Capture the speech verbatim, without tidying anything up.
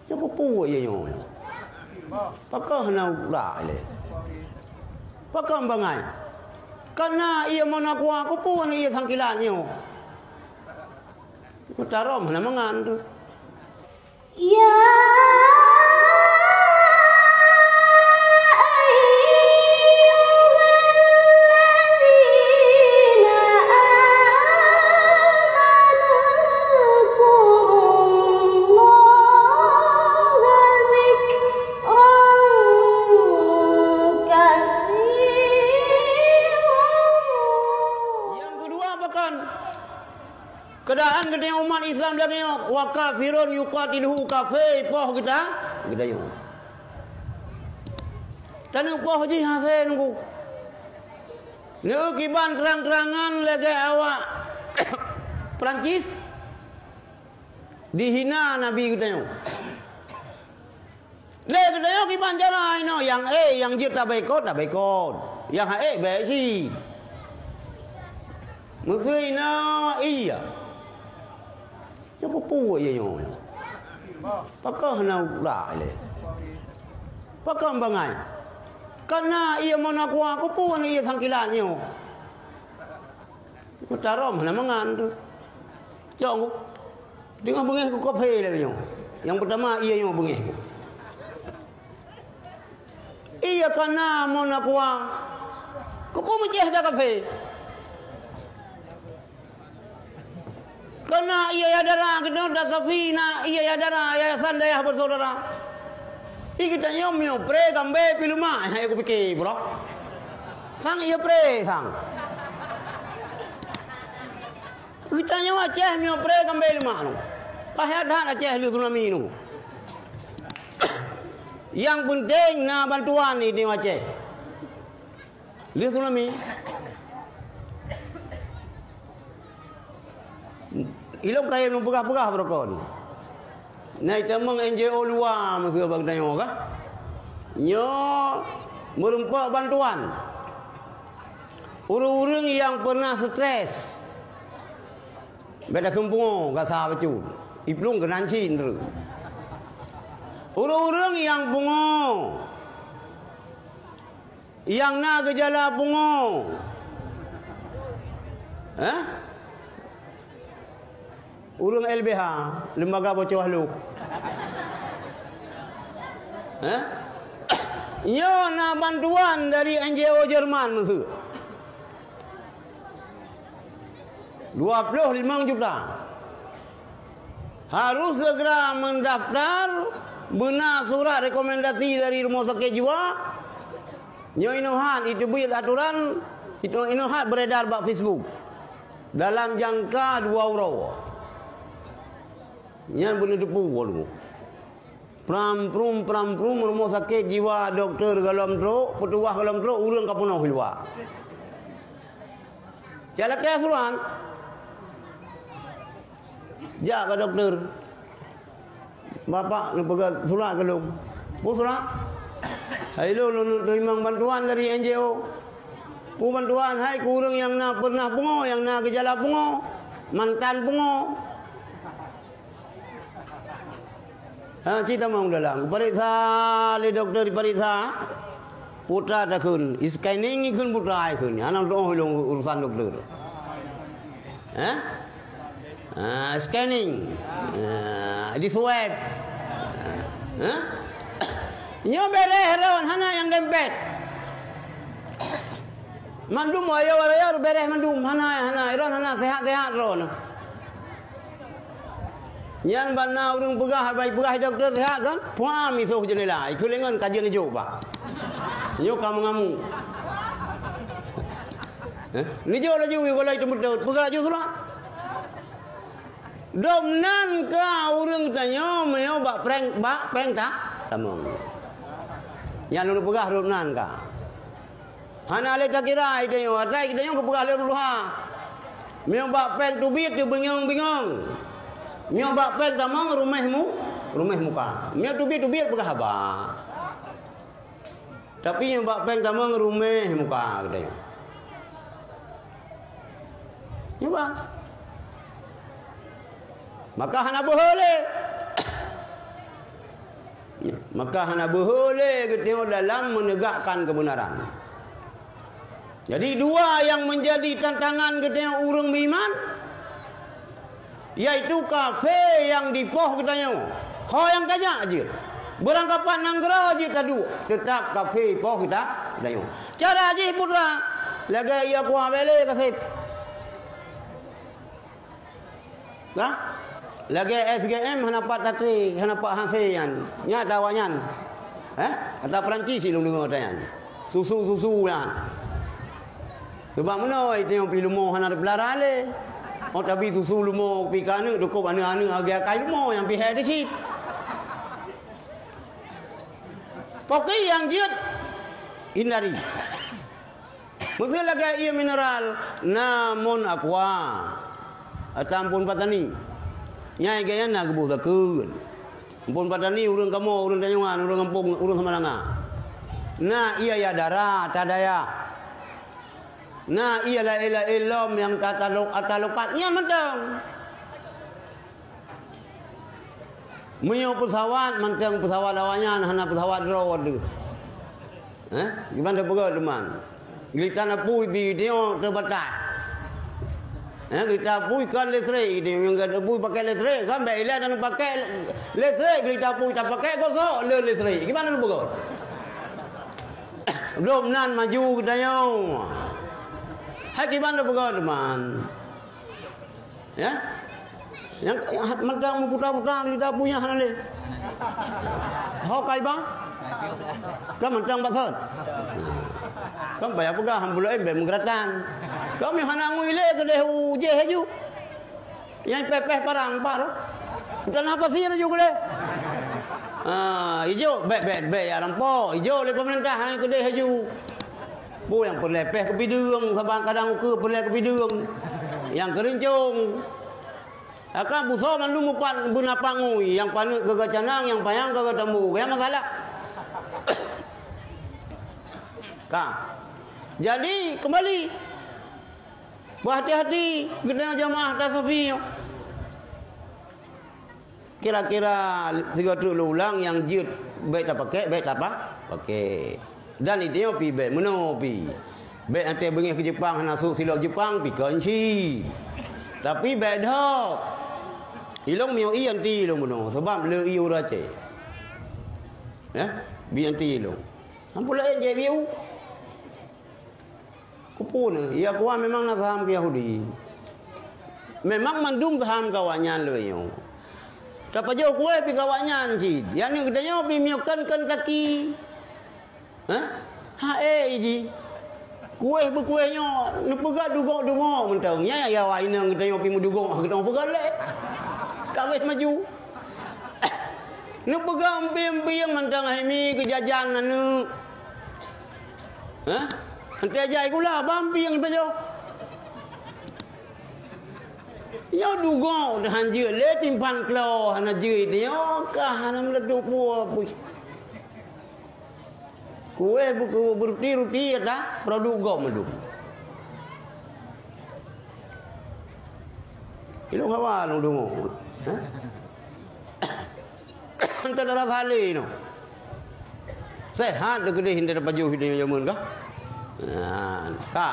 Nyoe peue-peue ié nyoe? Pakon hana ulah lé? Pakon bangai? Kana ié meunakuwa, keupeue na ié sangkilat nyoe? Meutarôm hana mangan tu. Ya ayyuhalladzina amanu dzkurullaha dzikran katsira. Nyang keudua pakon? Keadaan geutanyoe umat Islam lagèe nyoe, wa kafirun yuqatiluhu, kafé poh geuta-, geutanyoe. Taneuk poh jih hase nunggu. Neuk kiban trang-trangan lagèe awak Prancis dihina Nabi geutanyoe. Lé geutanyoe kiban cara inoe, nyang ék, nyang jeuet tabaikot, tabaikot. Nyang hana ék, bèk cit. Meuseu inoe, iya. Nyoe peue-peue ié nyoe? Pakon hana ulah lé? Pakon bangai? Kana ié meunakuwa, keupeue na ié sangkilat nyoe? Meutarôm hana mangan tu. Cok, teungoh beungéh ku kafé lagèe nyoe. Nyang peutama ié nyoe beungéh ku. Ié kana meunakuwa. Keupeue meucéh dak kafé? Kana ié ya dara, keunoe dak safi na ié ya dara, Yayasan Dayah Bersaudara. Di geutanyoe meunyoe pré kambé pih leumah, hai kupike, bro. Sang ié pré, sang. Geutanyoe Aceh meunyoe pré kambé leumah nyoe. Payah that Aceh lheueh tsunami nyoe. Nyang peunteng na bantuan di Aceh. Lheueh tsunami. Ilôn kayém lôn peugah-peugah beureukoh nyoe. Na itamong N G O luwa meuseu bak geutanyoe kah? Nyoe meurumpok bantuan. Ureuëng-ureuëng nyang peunah stres. Bèk takheun pungo gasa bacut. Iplueng keunan cit treuk. Ureuëng-ureuëng nyang pungo. Nyang na geujala pungo. Hah? Ureuëng L B H, Lembaga Bocoh Hluek. Hah? Nyoe na bantuan dari N G O Jerman meuseu. Dua ploh limong juta. Harus segera mendaftar, beuna surat rekomendasi dari rumah sakit jiwa. Nyoe inoe hat iteubiet aturan, inoe hat beredar bak Facebook. Dalam jangka dua uroe. Nyan beuneuteupeu lom. Pram prum, pram prum, rumah sakit jiwa, doktor golom trok, peutuwah golom trok, ureuëng ka peunoh luwa. Jak lakée surat. Jak bak doktor. Bapak neupeugah surat keu lôn. Peue surat? Hai lôn, lôn teurimong bantuan dari N G O. Peue bantuan? Hai keu ureuëng nyang na peunah pungo, nyang na geujala pungo, mantan pungo. Ha, ci tamong dalam. Pareksa lé dokto, dipareksa. Putra takheun, scanning ikheun putra ikheun. Hana tuoh lôn urusan dokto. Ha? Ha, scanning. Ha, di swab. Ha? Nyoe bereh ron, hana nyang dempet. Mandum ayo-ayo bereh mandum, hana, hana, ron hana sehat-sehat ron. Nyan ban na ureuëng peugah, bai peugah dokto sehat kan? Puam isoh jeunela, ikheun lé ngon ka jeuet neujok bah. Nyoe ka meungamu. Eh? Neujok laju, yue golai teumeutot, peugah laju surat. Dom nan ka ureuëng tanyoe meunyoe bak prank, bak prank ta-, tamong. Nyang lôn peugah dom nan ka. Hana lé takira geutanyoe, atai geutanyoe geupeugah lé ureuëng tuha. Meunyoe bak prank teubiet, teubingong-bingong. Meunyoe bak prank tamong, ruméh mu-, ruméh muka. Meunyoe teubiet-teubiet, peugah haba. Tapi nyoe bak prank tamong, ruméh muka geutanyoe. Nyoe bang. Maka hana beuhe lé. Maka hana beuhe lé geutanyoe dalam menegakkan kebenaran. Jadi dua nyang menjadi tantangan geutanyoe ureuëng beriman, yaitu kafé nyang dipoh geutanyoe. Ho nyang tajak jeuet. Beurangkapat nanggroe jeuet taduek, teutap kafé poh geuta-, geutanyoe. Cara jih putra, lagée ia kuah bele kaseb. Ka? Lagée S G M hana pat taté, hana pat hasé nyan. Nyan ata awaknyan. Eh? Ata Perancis ilong deungoe ata nyan. Susu-susu nyan. Sebab meunoe itu nyang pi lumo hana teupelara lé. Oh, tapi susu lumo pi ka aneuk, cukup aneuk-aneuk agi akai lumo nyang pi hai di cit. Koki nyang jeuet hindari. Meuseu lagée ié mineral, na mon aqua. Ata ampôn patani. Nyai gaya na geuboh zakeuet. Ampôn patani ureuëng kamoe, ureuëng Tanjungan, ureuëng gampông, ureuëng Samalanga. Na ié ya dara, ta daya. Na ié laén-laén lom nyang ta-, ta-, ta lokat nyan mantong. Meunyoe peusawat, mantong peusawat awaknyan hana peusawat droe deuh. Eh? Kiban teupeugah teuma. Geulita apui bi teubatah. Eh, geulita apui kon listrik, nyang geulita apui pakai listrik, kan bèk ilée dan pakai listrik, geulita apui tapakai gosok le listrik. Kiban teupeugah. Belom nan maju geutanyoe. Hai kiban teupeugah teuma. Ya? Nyang, nyang hat mantong meuputa-puta di dapur nyan hana lé. Ho kai bang? Kan mantong bathon. Kan payah peugah, han bulo embé meugeuratan. Kami hana ngui lé keudeh ujeh aju. Nyang peh-peh parang, Pak, tu. Tanah pasir aju keudeh. Ah, ijo, bèk, bèk, bèk ya rampo. Ijo lé pemerintah, hai keudeh aju. Peue nyang peureulée peh keupideung, saban kadang ukeue peureulée keupideung. Nyang keurincong. Akan busoe mandum mupat beunapa ngui, nyang paneuk keu geucanang, nyang panyang keu geutambu. Nyang masalah. Ka. Jadi, kembali. Beuhati-hati, geutanyoe jamaah tasafi nyoe. Kira-kira sigoe treuk lôn ulang, nyang jeuet bèk tapakék, bèk tapa-, pakék. Dan itanyoe pi bèk meunoe pi. Bèk até beungéh keu Jeupang hana sôk silop Jeupang pi kon cit. Tapi bèk dhob. Ilông miyueb ié anti ilông meunoe, sabab le ié ureueng Aceh. Ya, bi anti ilông. Ampôn laén jép ié u. Kupeue, ya kuah memang na saham keu Yahudi. Memang mandum saham keu awaknyan lagèe nyoe. Tapajoh kueh pi keu awaknyan cit. Nyang geutanyoe pi miyueb kon Kentucky. Hah? Ha eh ji. Kueh beukueh nyoe neupeugah dugok-dugok mantong. Nyan ya awak inong geutanyoe pi meudugok geutanyoe peugah lé. Ka wéh maju. Neupeugah empieng-empieng mantong hai mi keujajan aneuk. Hah? Hantei jai gula bampieng pajoh. Nyoe dugok dah han jeuet lé timphan klo hana jeuet nyoe ka hana meuleudok bua puih. Kueh buku beruti-ruti ya ta produk gom dum. Ilong hawa long dungo. Hah? Entah darah saleh no. Sehat deh gedeh entah pajoh di zaman kah? Nah, ka.